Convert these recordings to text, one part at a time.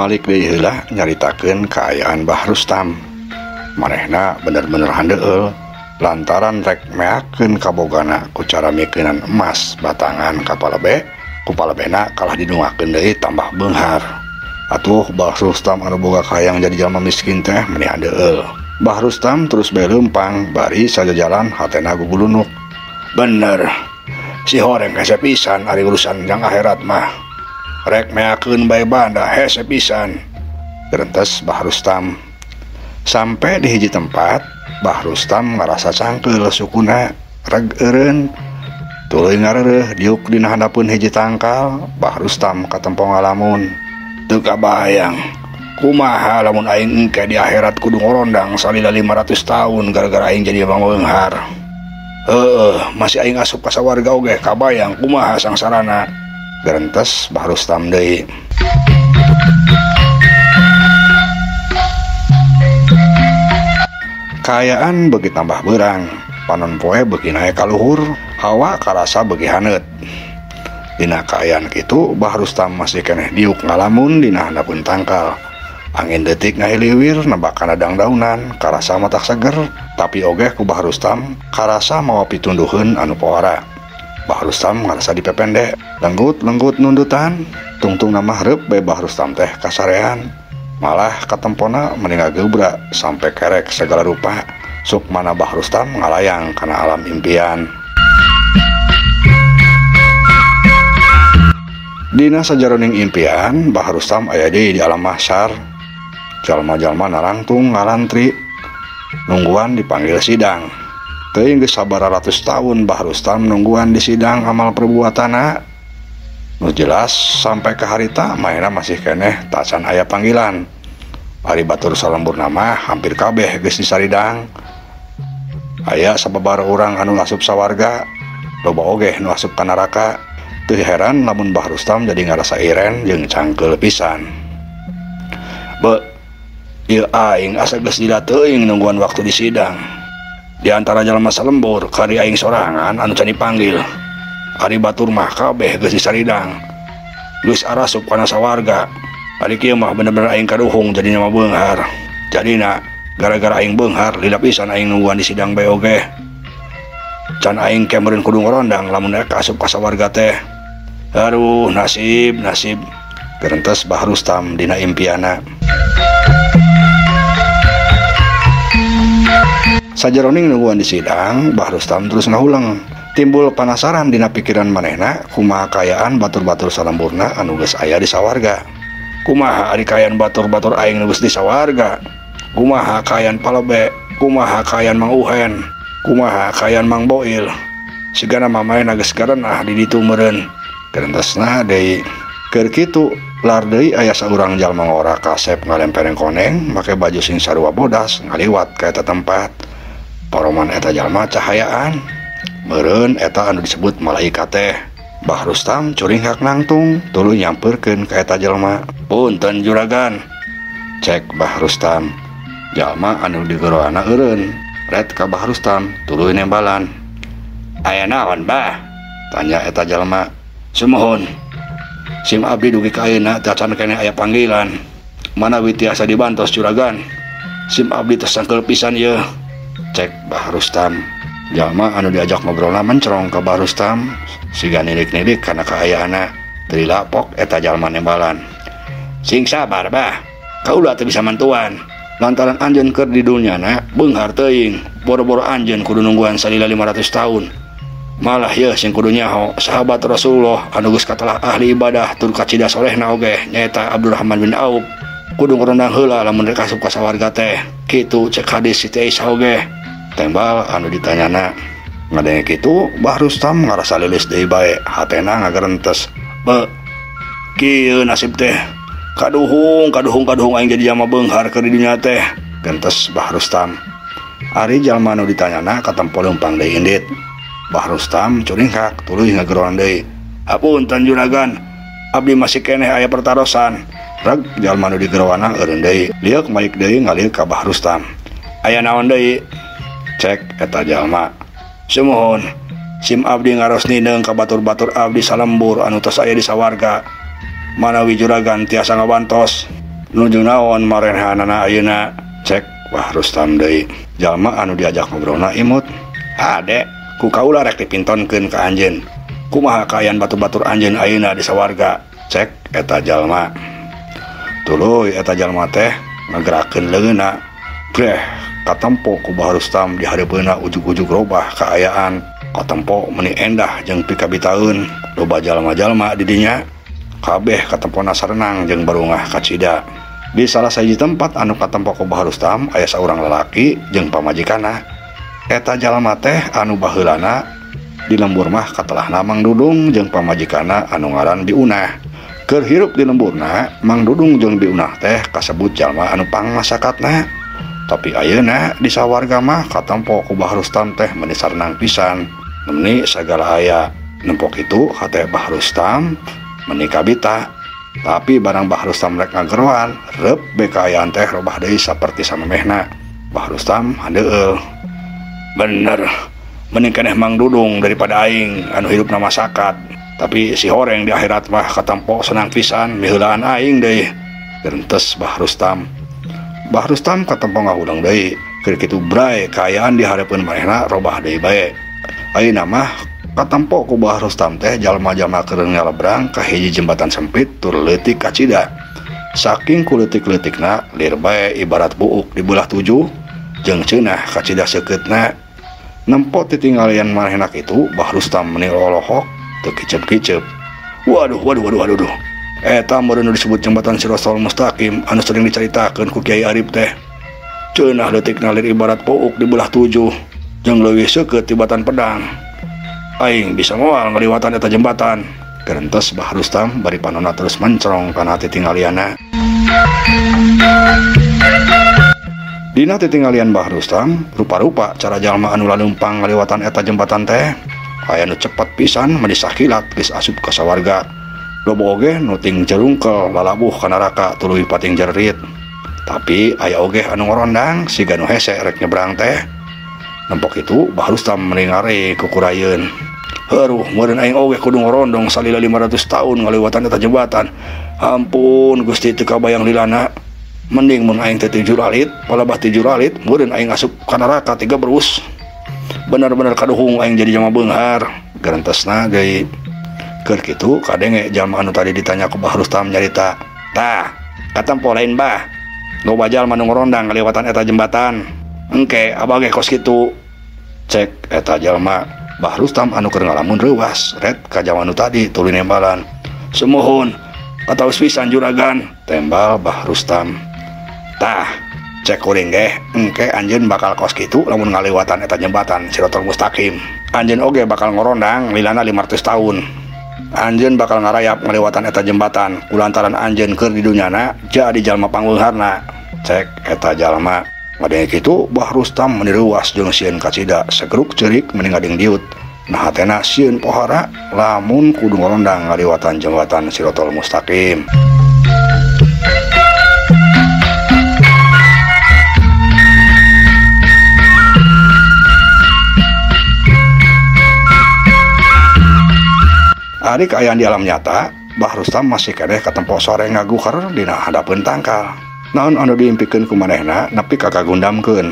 Malik deui heula nyaritakeun kaayaan Bah Rustam. Manehna bener-bener handeueul lantaran rek meakeun kabogana ku cara mikeunan emas batangan ka palebe, ku palebena kalah didungakeun deui tambah beunghar. Atuh Bah Rustam anu boga kahayang jadi jalma miskin teh meni handeueul. Bah Rustam terus bae leumpang bari sajajalan hatena gugulunuk. Bener, si horeng hese pisan ari urusan jang akhirat mah. Rek meakeun bae banda hese pisan. Gerentes Bah Rustam. Sampai di hiji tempat, Bah Rustam ngarasa cangkeul sukuna reg eureun. Tuluy ngareureuh diuk dina handapeun hiji tangkal, Bah Rustam katempo ngalamun. Teu kabayang kumaha lamun aing engke di akhirat kudu ngorondang salila 500 tahun gara-gara aing jadi beunghar. Heueuh, masih aing asup ka sawarga oge kabayang kumaha sangsarana. Gerentes Bah Rustam deui. Kaayaan beuki tambah beurang, panon poe beuki naek ka luhur, hawa karasa beuki haneut. Dina kaayaan kitu Bah Rustam masih keneh diuk ngalamun dina handapeun tangkal. Angin detik ngahiliwir nebak kana dangdaunan, karasa matak seger, tapi ogeh ku Bah Rustam karasa mawa pitunduheun anu powara. Bah Rustam ngarasa dipepende, lenggut-lenggut nundutan, tungtungna mah reup bae Bah Rustam teh kasarean. Malah katempona meni ngagebra sampai kerek segala rupa. Sukmana Bah Rustam ngalayang kana alam impian. Dina sajaroning impian, Bah Rustam aya deui di alam mahsyar. Jalma-jalma narangtung ngalantri nungguan dipanggil sidang. Teuing geus sabaraha ratus tahun Bah Rustam nungguan di sidang amal perbuatanna. Nu jelas sampai ke harita manehna masih keneh tacan aya panggilan. Ari batur salemburna mah hampir kabeh geus disaridang. Aya sababaraha urang anu asup sawarga, loba oge nu asup ka neraka. Teu heran lamun Bah Rustam jadi ngarasa iren jeung cangkeul pisan. Be, ieu aing asa geus lila teuing nungguan waktu di sidang. Di antara jalma salembur kari aing sorangan anu can dipanggil. Ari batur mah kabeh geus disaridang. Geus arasup kana sawarga. Ari kieu mah bener-bener aing kaduhung jadi jalma beunghar. Jadina gara-gara aing beunghar lila pisan aing nungguan di sidang bae oge. Can aing ke meureun kudu ngorondang lamun rek asup ka sawarga teh. Aduh, nasib, nasib. Gerentes Bah Rustam dina impiana. Sajeroning nungguan di sidang, Bah Rustam terus ngahuleng. Timbul penasaran dina pikiran manehna kumaha kaayaan batur-batur salemburna anu geus aya di sawarga. Kumaha ari kaayaan batur-batur aing nu geus di sawarga? Kumaha kaayaan palebe? Kumaha kaayaan Mang Uhen? Kumaha kaayaan Mang Boil? Sigana mamaena geus garenah di ditu meureun. Gerentesna deui. Keur kitu lar deui aya saurang jalma ngora kasep ngalempereng koneng make baju sing sarua bodas ngaliwat ka eta tempat. Paroman eta jalma cahayaan. Meureun eta anu disebut malaikat teh. Bah Rustam curinghak nangtung tuluy nyamperkeun ka eta jalma. Punten juragan, cek Bah Rustam. Jalma anu digeroana eureun ret ka Bah Rustam tuluy nembalan. Aya naon Bah? Tanya eta jalma. Sumuhun, sim abdi dugi ka ayeuna teh acan keneh aya panggilan. Manawi tiasa dibantos juragan? Sim abdi teh sangkeul pisan yeuh, cek Bah Rustam. Jalma anu diajak ngobrolna mencrong ka Bah Rustam, siga nilik-nilik kana kaayaanna. Teu dilapok eta jalma nembalan. Sing sabar Bah, kaula teu bisa mantuan. Lantaran anjeun keur di dunyana beunghar teuing, boro-boro anjeun kudu nungguan salila 500 tahun. Malah yeuh sing kudu nyaho sahabat Rasulullah anu geus katelah ahli ibadah tur kacida solehna oge nyaeta Abdurrahman bin Auf kudu ngorondang heula lamun rek asup ka sawarga teh. Kitu cek hadis Siti Aisyah oge. Tembal anu ditanyana. Ngadenge kitu Bah Rustam ngarasa lilis deui bae, hatena ngagerentes. Be, kieu nasib teh. Kaduhung, kaduhung, kaduhung aing jadi jalma beunghar keur di dunya teh. Gentes Bah Rustam. Ari jalma anu ditanyana katempo leumpang deui indit. Bah Rustam curingkak tuluy ngageroan deui. Apunten juragan, abdi masih keneh aya pertarosan. Reg jalma nu digeroana eureun deui. Lieuk maik deui ngalieu ka Bah Rustam. Aya naon deui? Cek eta jalma. Sumuhun, sim abdi ngaros nineung ka batur-batur abdi salembur anu tos aya di sawarga. Manawi juragan tiasa ngabantos. Nuju naon marenehanana ayeuna? Cek Bah Rustam deui. Jalma anu diajak ngobrolna imut. Ade, ku kaula rek dipintonkeun ka anjeun. Kumaha kaayaan batur-batur anjeun ayeuna di sawarga? Cek eta jalma. Tuluy eta jalma teh ngagerakeun leungeunna. Breh, katempo ku Bah Rustam di hareupeunna ujug-ujug robah kaayaan. Katempo meuni endah jeung pikabitaeun. Loba jalma-jalma di dinya. Kabeh katempona sarenang jeung barungah kacida. Di salah sahiji tempat anu katempo ku Bah Rustam aya saurang lalaki jeung pamajikanna. Eta jalma teh anu baheulana di lembur mah katelahna Mang Dudung jeung pamajikanna anu ngaran Biunah. Keur hirup di lemburna, Mang Dudung jeung Biunah teh kasebut jalma anu pangmasakatna. Tapi ayeuna di sawarga mah katempo ku Bah Rustam teh meuni sarenang pisan. Meuni sagala aya. Nempok itu hate Bah Rustam meuni kabita. Tapi barang Bah Rustam rek ngageroan, reup be kaayaan teh robah deui saperti samemehna. Bah Rustam handeueul. Bener, mending keneh Mang Dudung daripada aing anu hirupna masakat. Tapi si horeng di akhirat mah katempo senang pisan miheulaan aing deui. Gerentes Bah Rustam. Bah Rustam katempo ngahuleng deui. Keur kitu bray kaayaan di hareupeun manehna robah deui bae. Ayeuna mah katempo ku Bah Rustam teh jalma-jalma keur ngalebrang ka hiji jembatan sempit tur leutik kacida. Saking ku leutik-leutikna lir bae ibarat buuk dibelah tujuh jeung ceunah kacida seukeutna. Nempo titinggalian manehna kitu Bah Rustam meuni lolohok teu kicep-kicep. Waduh waduh waduh waduh. Eta meureun nu disebut jembatan Sirotol Mustaqim anu sering dicaritakeun ku Kiai Arif teh. Ceunah leutikna lir ibarat buuk dibelah tujuh jeung leuwih seukeut tibatan pedang. Aing bisa moal ngaliwatan eta jembatan. Gerentes Bah Rustam bari panonna terus mencrong kana titinggalianna. Dina titinggalian Bah Rustam, rupa-rupa cara jalma anu laleumpang ngaliwatan eta jembatan teh. Aya nu cepet pisan meuni sakilat geus asup ka sawarga. Loba oge nu ting jerungkel lalabuh ka neraka tuluy pating jerit. Tapi aya oge anu ngorondang siga nu hese rek nyebrang teh. Nempok itu Bah Rustam meuni ngare kukurayeun. Heuruh meureun aing oge kudu ngorondong salila 500 tahun ngaliwatan eta jembatan. Ampun Gusti teu kabayang lilana. Mending mun aing teh tijuralit, palebah tijuralit meureun aing asup ka neraka tiga berus. Bener-bener kaduhung aing jadi jalma beunghar. Gerentesna deui. Keur kitu kadenge jalma anu tadi ditanya ku Bah Rustam nyarita. Tah, katempo lain bah. Loba jalma nu ngorondang ngaliwatan eta jembatan. Engke abah ge kos kitu. Cek eta jalma. Bah Rustam anu keur ngalamun reuwas ret ka jalma nu tadi tuluy nembalan. Sumuhun kataos pisan juragan, tembal Bah Rustam. Tah, cek kuring ge engke anjeun bakal kos kitu lamun ngaliwatan eta jembatan Sirotol Mustaqim. Anjeun oge bakal ngorondang lilana 500 tahun. Anjeun bakal ngarayap ngaliwatan eta jembatan kulantaran anjeun keur di dunyana jadi jalma pangbeungharna. Cek eta jalma. Ngadenge kitu Bah Rustam meuni reuwas jeung sieun kacida segeruk ceurik meuni ngading diut. Nah hatena sieun pohara lamun kudu ngorondang ngaliwatan jembatan Sirotol Mustaqim. Ari kaayaan di alam nyata, Bah Rustam masih keneh katempo sore ngaguher dina hadapeun tangkal. Naon anu diimpikeun ku manehna nepi ka kagundamkeun.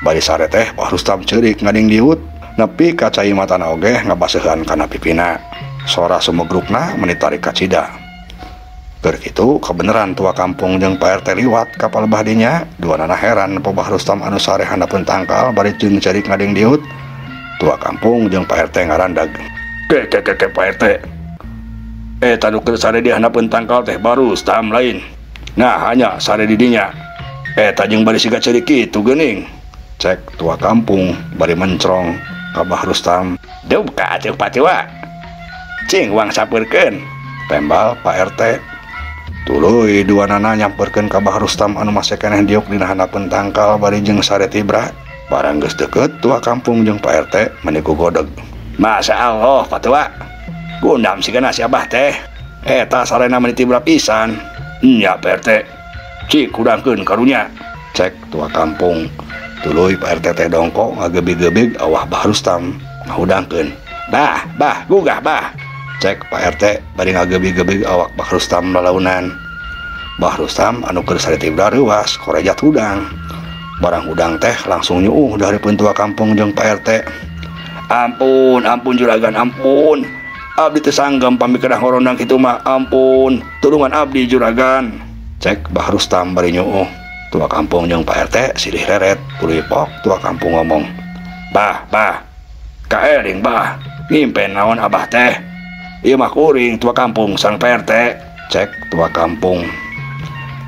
Bari sare teh Bah Rustam ceurik ngading diut, nepi ka cai matana oge ngabaseuhan kana pipina. Sora sumegrukna meuni tarik kacida. Keur kitu kabeneran tua kampung jeung Pak RT liwat ka palebah dinya, duanana heran nempo Bah Rustam anu sare handapeun tangkal bari jeung ceurik ngading diut. Tua kampung jeung Pak RT ngarandag. Ke Pak RT. Eta nu keur sare di handapeun tangkal teh Bah Rustam lain. Nah hanya sare di dinya. Eta jeung bari siga ceurik kitu geuning. Cek tua kampung bari mencrong ka Bah Rustam. Deuk ka atuh Patua. Cing wang sapeurkeun. Tembal Pak RT. Tuluy duanana nyamperkeun ka Bah Rustam anu masih keneh diuk dina handapeun tangkal bari jeung sare tibra. Barang geus deukeut tua kampung jeung Pak RT meuni gogodeg. Masya Allah Patua. Gundam sigana si abah teh. Eta sarena meuni tibra pisan. Nya Pak RT. Cik kudangkeun karunya. Cek tua kampung. Tuluy Pak RT teh dongkok ngagebig-gebig awah Bah Rustam ngahudangkeun. Bah, bah, gugah bah. Cek Pak RT bari ngagebig-gebig awak Bah Rustam lalaunan. Bah Rustam anu keur saritibra reuwas korejat hudang. Barang hudang teh langsung nyuuh dari tua kampung jeung Pak RT. Ampun, ampun juragan, ampun. Abdi teu sanggem pami kedah ngorondang kitu mah, ampun. Tulungan abdi juragan. Cek Bah Rustam bari nyuuh. Tua kampung jeung Pak RT silih reret, tuluy pok tua kampung ngomong. Bah, bah. Kaeling bah, ngimpen naon abah teh? Ieu mah kuring tua kampung sang Pak RT. Cek tua kampung.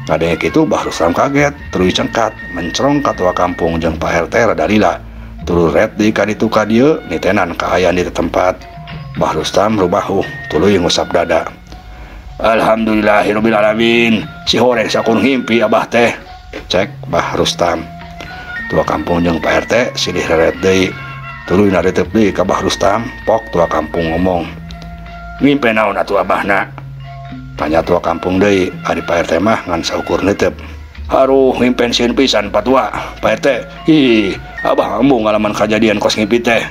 Ngadenge kitu Bah Rustam kaget, tuluy cengkat, mencrong ka tua kampung jeung Pak RT rada lila. Tuluy ret di ka ditu ka dieu nitenan kaayaan di tempat. Bah Rustam rubahuh, tuluy ngusap dada. Alhamdulillahirabbil alamin. Si horeng sakur ngimpi abah teh. Cek Bah Rustam. Tua kampung jeung Pak RT silih reret deui. Tuluy nariteup deui ka Bah Rustam, pok tua kampung ngomong. Ngimpi naon atuh abahna? Tanya tua kampung deui, ari Pak RT mah ngan saukur neuteup. Haruh ngimpen sieun pisan patua, Pak RT. Ih, abah embung ngalaman kajadian kos ngimpi teh.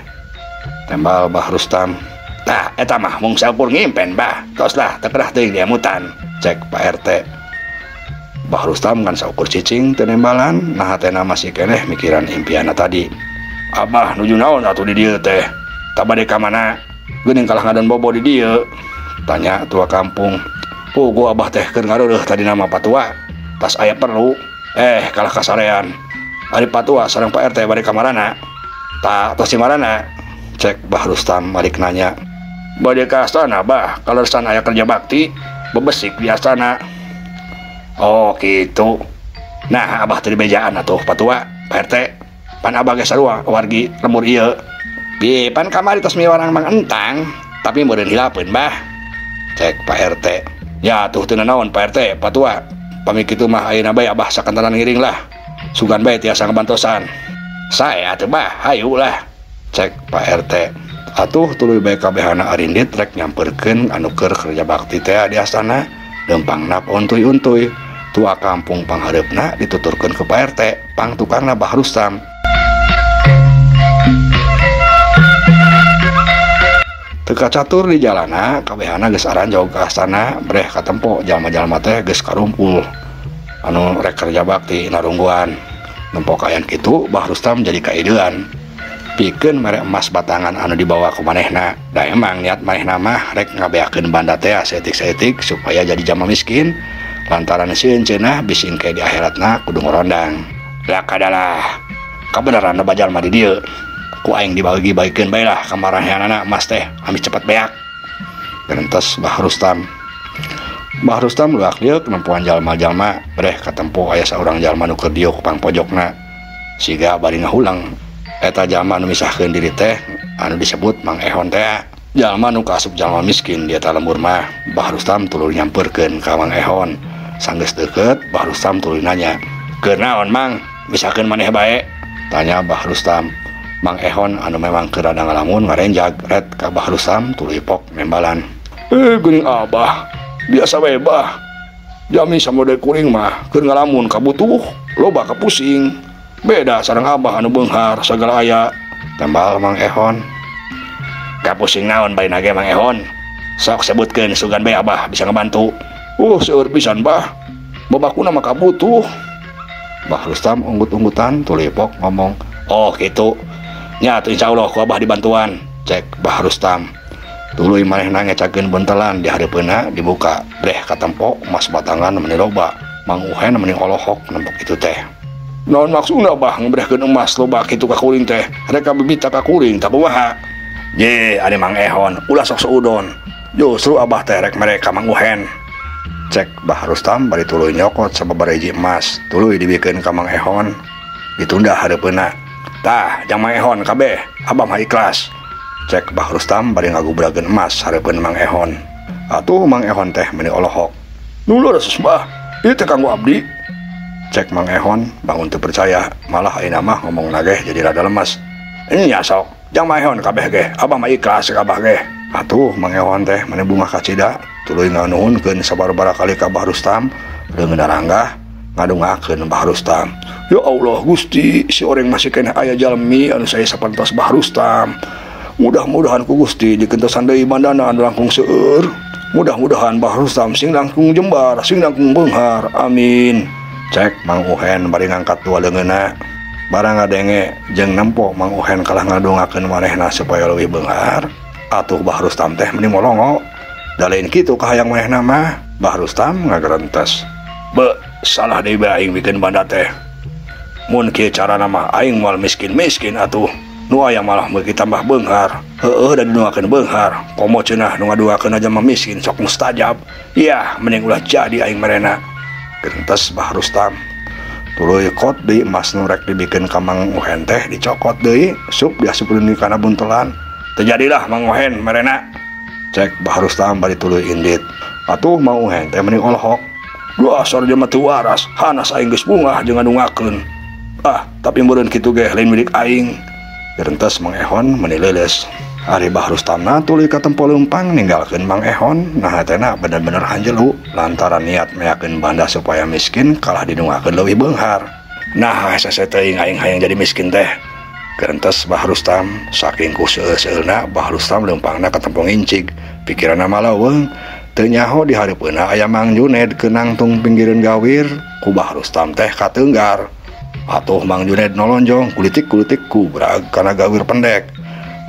Tembal Bah Rustam. Tah, eta mah mung saukur ngimpen bah. Tos lah teu kedah teuing diemutan. Cek Pak RT. Bah Rustam ngan saukur cicing teu nembalan, nah hatena masih keneh mikiran impianna tadi. Abah nuju naon atuh di dieu teh? Tah bade ka mana? Geuning kalah ngadon bobo di dieu. Tanya tua kampung. Puguh abah teh keur ngareureuh tadi nama patua. Tas aya perlu. Kalah kasarean. Ari patua sareng Pak RT bade ka marana? Ta tos di marana? Cek Bah Rustam balik nanya. Bade ka astana bah, kaleresan aya kerja bakti, bebesik di astana. Oh gitu. Nah abah teh dibejaan atuh patua, Pak RT. Pan abah ge sarua wargi lembur ieu. Bi pan kamari tos miwarang Mang Entang, tapi meureun hilapeun bah. Cek Pak RT. Ya tuh teu nanaon Pak RT, patua. Pami kitu mah ayeuna bae abah sakantanan ngiring lah. Sugan bae tiasa ngabantosan. Sae atuh bah, hayu lah. Cek Pak RT. Atuh tuluy bae kabehana arindit rek nyamperkeun anu keur kerja bakti teh di astana, leumpangna untuy-untuy. Tua kampung panghareupna dituturkeun ke Pak RT, pang tukangna Bah Rustam. Teu kacatur di jalana, kabehana geus aranjog ka astana, breh katempo jalma-jalma teh geus karumpul. Anu rek kerja bakti narungguan. Nempo kaayaan kitu Bah Rustam jadi kaidean. Pikeun mere emas batangan anu dibawa ku manehna. Da emang niat manehna mah rek ngabeakeun banda teh saeutik-saeutik supaya jadi jalma miskin. Lantaran sieun cenah bisi engke di akhiratna kudu ngorondang. Lah kadalah kabeneran loba jalma di dieu. Ku aing dibagi-bagikeun bae lah ka maranehanana emas teh amih cepet beak. Gerentes Bah Rustam. Bah Rustam luak lieuk nempoan jalma-jalma, breh katempo aya saurang jalma nu keur diuk pangpojokna. Siga bari ngahulang. Eta jalma nu misahkeun diri teh anu disebut Mang Ehon teh. Jalma nu kaasup jalma miskin di eta lembur mah. Bah Rustam tuluy nyamperkeun ka Mang Ehon. Sanggeus deukeut, Bah Rustam tuluy nanya, "Keur naon Mang? Misahkeun maneh bae?" Tanya Bah Rustam. Mang Ehon anu memang keur rada ngalamun ngarenjag ret ka Bah Rustam tuluy pok nembalan. Geuning abah, biasa bae bah. Jami samode kuring mah keur ngalamun kabutuh, loba kapusing. Beda sareng abah anu beunghar sagala aya. Tembal Mang Ehon. Kapusing naon bae nage Mang Ehon? Sok sebutkeun sugan bae abah bisa ngebantu. Seueur pisan bah. Babakuna mah kabutuh. Bah Rustam unggut-unggutan tuluy pok ngomong, "Oh kitu. Nya atuh insyaallah ku abah dibantuan." Cek Bah Rustam. Tuluy manehna ngecakeun bentelan di hareupeunna dibuka. Breh katempo emas batangan meni loba. Mang Uhen meni olohok nempok itu teh. Naon maksudna bah ngebrehkeun emas loba kitu ka kuring teh? Rek kabibita ka kuring tah kumaha? Ye, ari Mang Ehon ulah sok suudon. Justru abah teh rek mere ka Mang Uhen. Cek Bah Rustam bari tuluy nyokot sababaraha hiji emas, tuluy dibikeun ka Mang Ehon. Ditunda hareupeunna. Tah, jang Mang Ehon kabeh, abah mah ikhlas. Cek Bah Rustam bari ngagubrageun emas hareupeun Mang Ehon. Atuh Mang Ehon teh meni olohok. Nu leres bah, ieu teh kanggo abdi. Cek Mang Ehon bangun teu percaya, malah ayeuna mah ngomong nageh jadi rada lemes. Nya sok, jang Mang Ehon kabeh ge, abah mah ikhlas kabah ge. Atuh Mang Ehon teh meni bungah kacida, tuluy nganuhunkeun sabaraha kali ka Bah Rustam, leungeun ranggah ngadungakeun Bah Rustam. Ya Allah Gusti, si oreng masih keneh aya jalmi anu saya sapantos Bah Rustam. Mudah-mudahan ku Gusti dikentosan deui bandana anu langkung seueur. Mudah-mudahan Bah Rustam sing langkung jembar, sing langkung beunghar. Amin. Cek Mang Uhen bari ngangkat dua leungeunna. Barang ngadenge jeung nempo Mang Uhen kalah ngadongakeun manehna supaya leuwih beunghar. Atuh Bah Rustam teh meni molongo. Da lain kitu kahayang manehna mah. Bah Rustam ngagerentes. Be, salah deui bae aing bikin banda teh. Mun kieu carana mah aing moal miskin-miskin atuh. Nu aya malah meuki tambah beunghar. Heueuh da didongakeun beunghar. Komo cenah nu ngadoakeun aja mah miskin sok mustajab. Yah, mending ulah jadi aing merena. Gentes Bah Rustam. Tuluy kot deui emas nu rek dibikeun ka Mang Uhen teh dicokot deui, sup diasupkeun deui kana buntelan. Teu jadilah Mang Uhen merena. Cek Bah Rustam bari tuluy indit. Atuh Mang Uhen teh meni olohok. Dasar jelema teu waras, hanas aing geus bungah jeung ngadongakeun. Ah, tapi meureun kitu ge lain milik aing. Gerentes Mang Ehon meni leuleus. Ari Bah Rustamna tuluy katempo leumpang ninggalkeun Mang Ehon. Nah hatena bener-bener hanjelu lantaran niat meakeun banda supaya miskin kalah didongakeun leuwih beunghar. Nah hese teuing aing hayang jadi miskin teh. Gerentes Bah Rustam saking ku seueul-seueulna Bah Rustam leumpangna katempo ngincig. Pikiranna malaweng teu nyaho di hareupeunna aya Mang Juned keur nangtung pinggireun gawir ku Bah Rustam teh kateunggar. Atuh Mang Juned nolonjong kulitik-kulitik kubrag kana gawir pendek.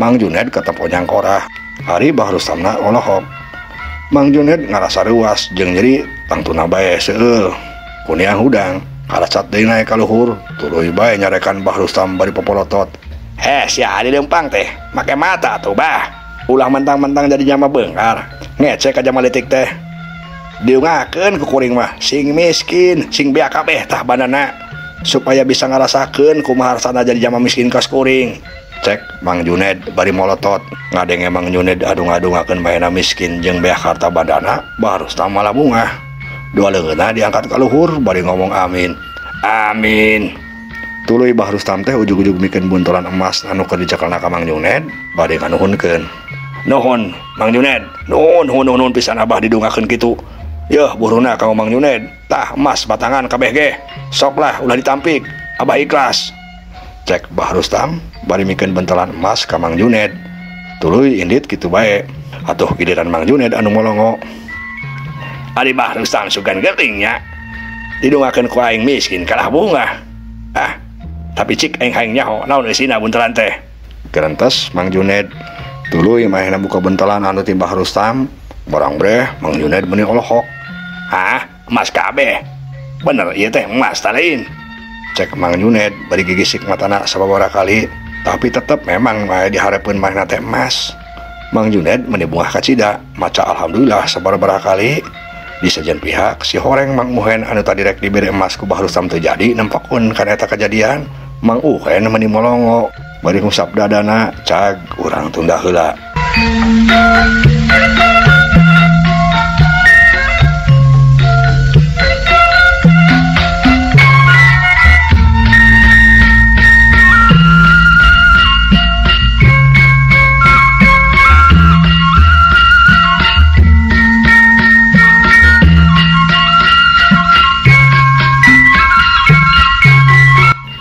Mang Juned katempo nyangkorah. Ari Bah Rustamna olohok. Mang Juned ngarasa reuas jeung nyeri tangtuna bae seueul. Kuniang hudang karacat deui naek ka luhur, tuluy bae nyarekan Bah Rustam bari popolotot. Heh, sia adi leumpang teh, make mata atuh bah. Ulah mentang-mentang jadi jama beunghar, ngecek ka jama leutik teh. Diungakeun ku kuring mah, sing miskin, sing beak kabeh tah bandana. Supaya bisa ngarasakeun kumaha rasana jadi jama miskin kos kuring. Cek Mang Juned bari molotot. Ngadenge Mang Juned adu-ngadungakeun baena miskin jeung beak harta bandana, Bah Rustam malah bungah. Dua leungeunna diangkat ka luhur bari ngomong amin. Amin. Tuluy Bah Rustam teh ujug-ujug mikeun buntolan emas anu keur dicekelna ka Mang Juned bari nganuhunkeun. Nuhun Mang Juned, nuhun nuhun nuhun pisan abah didungakeun kitu. Yeuh buruna ka Mang Juned, tah emas batangan kabeh ge. Sok lah ulah ditampik, abah ikhlas. Cek Bah Rustam bari mikeun bentelan emas ka Mang Juned. Tuluy indit kitu bae. Atuh giliran Mang Juned anu molongo. Ari Bah Rustam sugan geuting nya. Didungakeun ku aing miskin kalah bungah. Ah, tapi cik aing hayang nyaho naon eusina buntelan teh. Gerentes Mang Juned. Tuluy manehna buka bentelan anu ti Bah Rustam. Barang breh Mang Juned meuni olohok. Hah, emas kabeh. Bener ieu teh emas ta lain. Cek Mang Juned bari gigisik matana sababaraha kali, tapi tetep memang bae dihareupeun manehna teh emas. Mang Juned meuni bungah kacida, maca alhamdulillah sababaraha kali. Di sejen pihak si horeng Mang Uhen anu tadi rek dibere emas ku Bah Rustam teu jadi nempokeun kana eta kajadian. Mang Uhen meuni molongo bari ngusap dadana, cag urang tunda heula.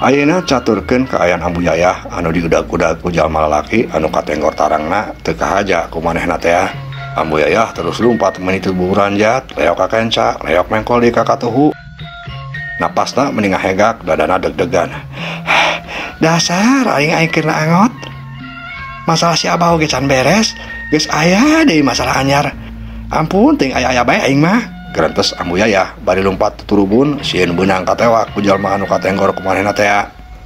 Ayeuna caturkeun kaayaan Ambu Yayah anu diudag-udag ku jalma lalaki anu katenggor tarangna teu kahaja ku manehna teh. Ambu Yayah terus lumpat meuni teu buranjat, leok ka kenca, leok mengkol di ka katuhu. Napasna meni ngahegak, dadana deg-degan. Dasar aing aing keur angot. Masalah si Abah oge can beres, geus aya deui masalah anyar. Ampun teuing aya-aya bae aing mah. Gerentes Ambu Yayah bari lumpat tuturubun sieun beunang katewak ku jalma anu katenggor ku manehna teh.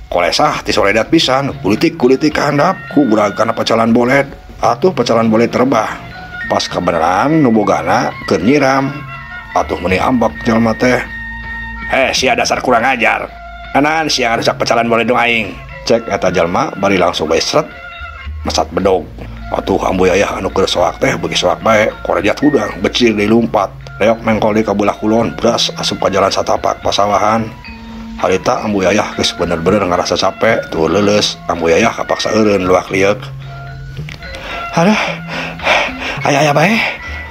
Kolesah ti soledat pisan, kulitik-kulitik ka handap ku burag kana pecalan boled. Atuh pecalan boled terbah. Pas kebenaran nu bogana keur nyiram. Atuh meuni ambek jalma teh. Heh, sia dasar kurang ajar. Anaan sia ngarusak pecalan boled nu aing. Cek eta jalma bari langsung bae sret mesat bedog. Atuh Ambu Yayah anu keur soak teh beuki soak bae, korejat hudang, becir deui lumpat. Reok mengkol di kabelah kulon, beras asup ka jalan satapak pasawahan. Harita Ambu Yayah geus bener-bener ngarasa capek, tuh leuleus. Ambu Yayah kapaksa eureun luak lieuk. Aduh, aya-aya bae.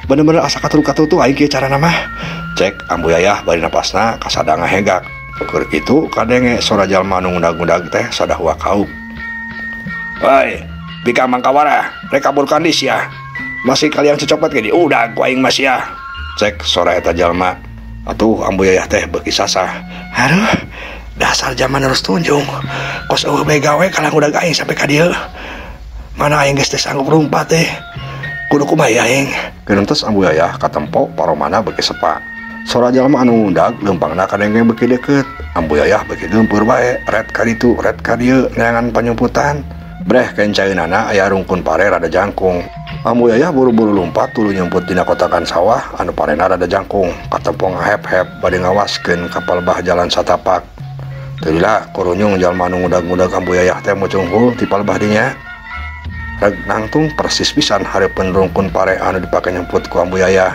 Bener-bener asa katur-katutu aing kieu carana mah. Cek Ambu Yayah bari napasna kasada ngahegak. Keur kitu kadenge sora jalma anu ngundag-ngundag teh sadah wakauk. Woi, bika mangkawara, rek kabur kandis ya. Masih kalian cecopet ge diudag ku aing mah sia. Cek sora eta jalma. Atuh Ambu Yayah teh beuki sasah. Aduh, dasar zaman harus tunjung. Kos eueuh bae gawe kalah ngudag aing sampai ka dieu. Mana aing geus teu sanggup rumpat teh. Kudu kumaha aing. Geuntes Ambu Yayah katempo paromana beuki sepa. Sora jalma anu ngundag leumpangna kadenge beuki deukeut. Ambu Yayah beuki geumpeur bae, ret ka ditu, ret ka dieu neangan panyumputan. Breh kencaeunana aya rungkun pare rada jangkung. Ambu Yayah buru-buru lumpat tuluy nyumput dina kotakan sawah anu parena rada jangkung. Katempo ngahep-hep bade ngawaskeun ka palebah jalan satapak. Teu lila kurunyung jalma anu ngudag-ngudag Ambu Yayah teh mucunghul ti palebah dinya. Reg nangtung persis pisan hareupeun rungkun pare anu dipake nyumput ku Ambu Yayah.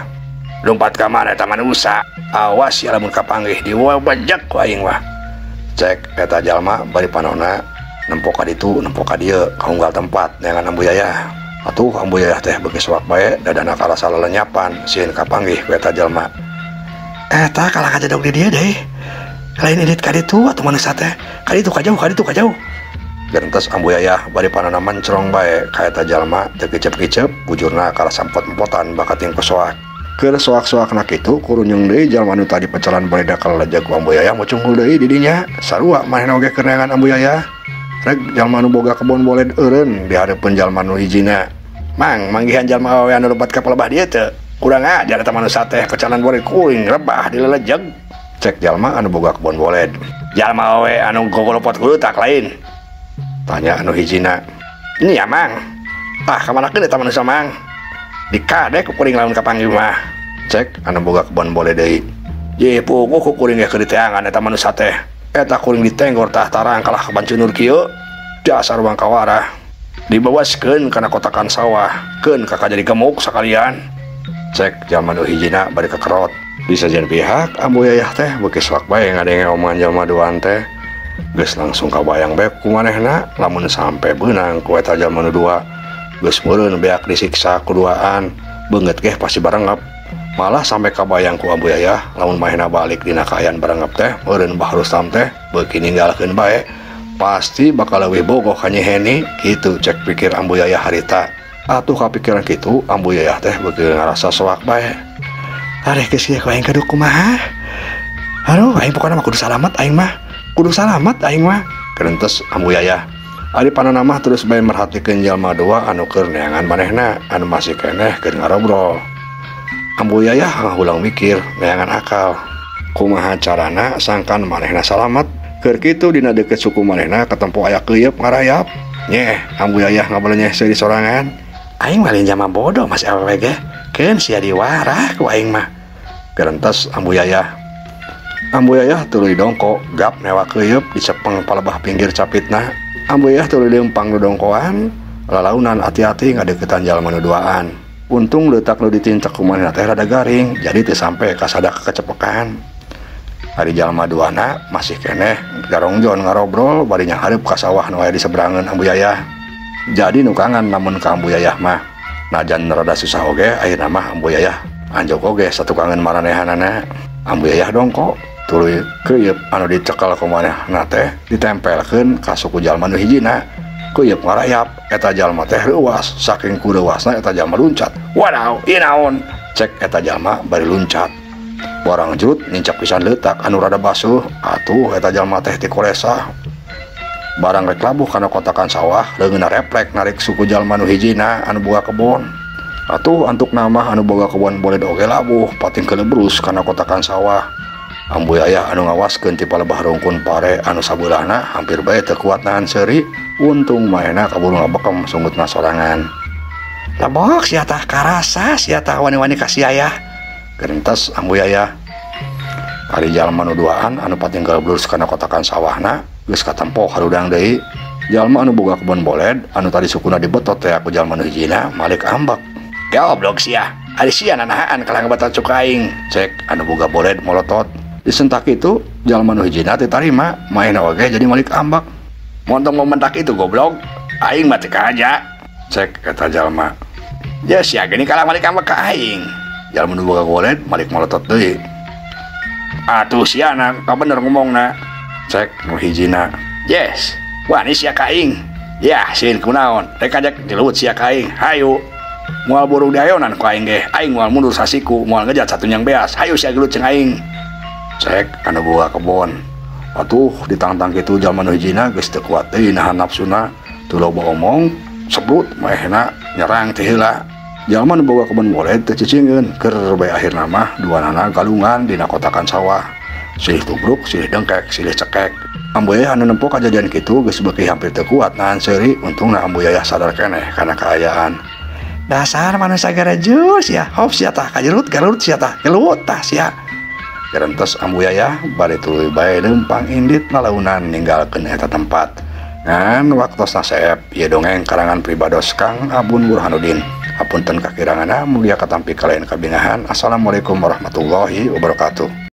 Lompat ka mana eta manusa? Awas ya lamun kapanggih diwabajak ku aing mah. Cek eta jalma bari panona nempo ka ditu nempo ka dieu ka unggal tempat neangan Ambu Yayah. Atuh Ambu Yayah teh beuki soak bae dadana karasa lelenyapan sieun kapanggih ku eta jalma. Eta kalah kajedog di dieu deui. Lain indit ka ditu atuh manusa teh. Ka ditu ka jauh, ka ditu ka jauh. Gerentes Ambu Yayah bari panona mencrong bae ka eta jalma teu kicep-kicep bujurna karasa empot-empotan bakating ku soak. Keur soak-soakna kitu kurunyung deui jalma anu tadi pecalan bareda kalelejeg ku Ambu Yayah mucunghul deui di dinya. Sarua manehna oge keur neangan Ambu Yayah. Reg jalma anu boga kebon boled eureun di hareupeun jalma nu hijina. Mang, manggihan jalma awewe anu lebat ka palebah dieu teu. Kurang ajar eta manusa teh pecalan boled kuring rebah dilelejeg. Cek jalma anu boga kebon boled. Jalma awewe anu gogolopot kurutak lain. Tanya anu hijina. Ini ya mang. Tah kamanakeun eta manusa mang? Dikadek ku kuring lamun kapanggih mah. Cek anu boga kebon boleh deui. Ye puguh ku kuring ge keur diteangan eta manusa teh. Eta kuring ditenggor tah tarang kalah kabancunur kieu. Dasar wangkawara. Dibawaskeun kana kotakan sawah, keun kakak jadi gemuk sakalian. Cek jalma nu hijina bari kekerot. Di sajian pihak Ambu Yayah teh beuki soak bae ngadenge omongan jalma duaan teh. Geus langsung kabayang bae ku manehna lamun sampe beunang ku eta jalma nu dua. Geus meureun beak disiksa kuduaan, beungeut geh pasti barengep. Malah sampe kabayang ku Ambu Yayah lamun manehna balik dina kaayaan barengep teh meureun Bah Rustam teh beuki ninggalkeun bae. Pasti bakal leuwih bogoh ka Nyi Heni kitu cek pikir Ambu Yayah harita. Atuh kapikiran kitu Ambu Yayah teh beuki ngarasa soak bae. Areh geus kieu ku aing kudu kumaha? Aduh aing pokona mah kudu salamet aing mah. Kudu salamet aing mah. Kerentes Ambu Yayah. Ari panona mah terus bae merhatikeun jalma dua anu keur neangan manehna anu masih keneh keur ngarobrol. Ambu Yayah ngahulang mikir neangan akal. Kumaha carana sangkan manehna salamet? Keur kitu dina deukeut suku manehna katempo aya keuyeup ngarayap. Nyeh, Ambu Yayah ngabalenyeh seuri sorangan. Aing mah lain jalma bodoh mas awewe ge. Keun sia diwarah ku aing mah. Gerentes Ambu Yayah. Ambu Yayah tuluy dongko gap newa keuyeup dicepeng palebah pinggir capitna. Ambu Yayah tuluy leumpang nu dongkoan, lalaunan ati-ati ngadeukeutan jalma nu duaan. Untung leutak nu ditincak ku manehna teh rada garing, jadi teu sampe kasadak kecepekan. Ari jalma duana masih keneh garongjon ngarobrol bari nyahareup ka sawah nu aya di seberangeun Ambu Yayah. Jadi nu kangen lamun ka Ambu Yayah mah. Najan rada susah oge ayeuna mah Ambu Yayah anjog oge satukangeun maranehanana. Ambu Yayah dongko tuluy keuyeup anu dicekel ku manehna teh ditempelkeun ka suku jalma nu hijina. Keuyeup ngarayap eta jalma teh reuwas, saking kureuwasna eta jalma luncat. Wadaw, ieu naon? Cek eta jalma bari luncat. Barang jrut nincak pisan leutak anu rada basuh, atuh eta jalma teh tikolesa. Barang rek labuh kana kotakan sawah, leungeunna reflek narik suku jalma nu hijina anu boga kebon. Atuh antuk nama anu boga kebon boled oge labuh pating kelebrus kana kotakan sawah. Ambu Yayah anu ngawaskeun ti palebah rungkun pare anu sabeulahna hampir bae teu kuat nahan seuri, untung manehna kaburu ngabekem sungutna sorangan. Lebok sia tah karasa sia tah wani-wani ka si Yayah. Gerentes Ambu Yayah. Ari jalma nu duaan anu pating kelebrus kana kotakan sawahna geus katempo harudang deui. Jalma anu boga kebon boled anu tadi sukuna dibetot teh ku jalma nu hijina malik ambek. Goblok sia, ari sia nanahaan kalah ngebetot suku aing. Cek anu boga boled molotot. Disentak itu jalma nu hijina teu tarima, maena oge jadi malik ambek. Montong momentak itu goblok, aing mah teu kaja. Cek eta jalma. Ya sia geuning kalah malik ambek ka aing. Jalma nu boga boled malik molotot deui. Atuh sia na ka bener ngomongna. Cek nu hijina. Yes, wani sia ka aing. Yah sieun kunaon, rek ajak diluut sia ka aing. Hayu. Moal burung diayonan ku aing ge, aing moal mundur sasiku, moal ngejat satunyang beas. Hayu sia gelut jeung aing. Cek anu boga kebon. Atuh ditangtang kitu jalma nu hijina geus teu kuat deui nahan nafsuna, teu loba omong, sebut maehna nyerang teh heula. Jalma nu boga kebon boled teu cicingeun, keur bae akhirna mah duanana galungan dina kotakan sawah. Silih tubruk, silih dengkek, silih cekek. Ambu Yayah anu nempo kajadian kitu geus beuki hampir teu kuat nahan seuri, untungna Ambu Yayah sadar keneh kana kaayaan. Dasar manusia garejus ya, hop sia tah kajerut garut sia tah, gelut tah sia. Gerentes Ambu Yayah bari tuluy bae leumpang indit lalaunan ninggalkeun eta tempat. Ngan waktosna seep ieu dongeng karangan pribados Kang Abun Burhanuddin. Hapunten kakiranganna, mugia katampi kalayan kabingahan. Assalamualaikum warahmatullahi wabarakatuh.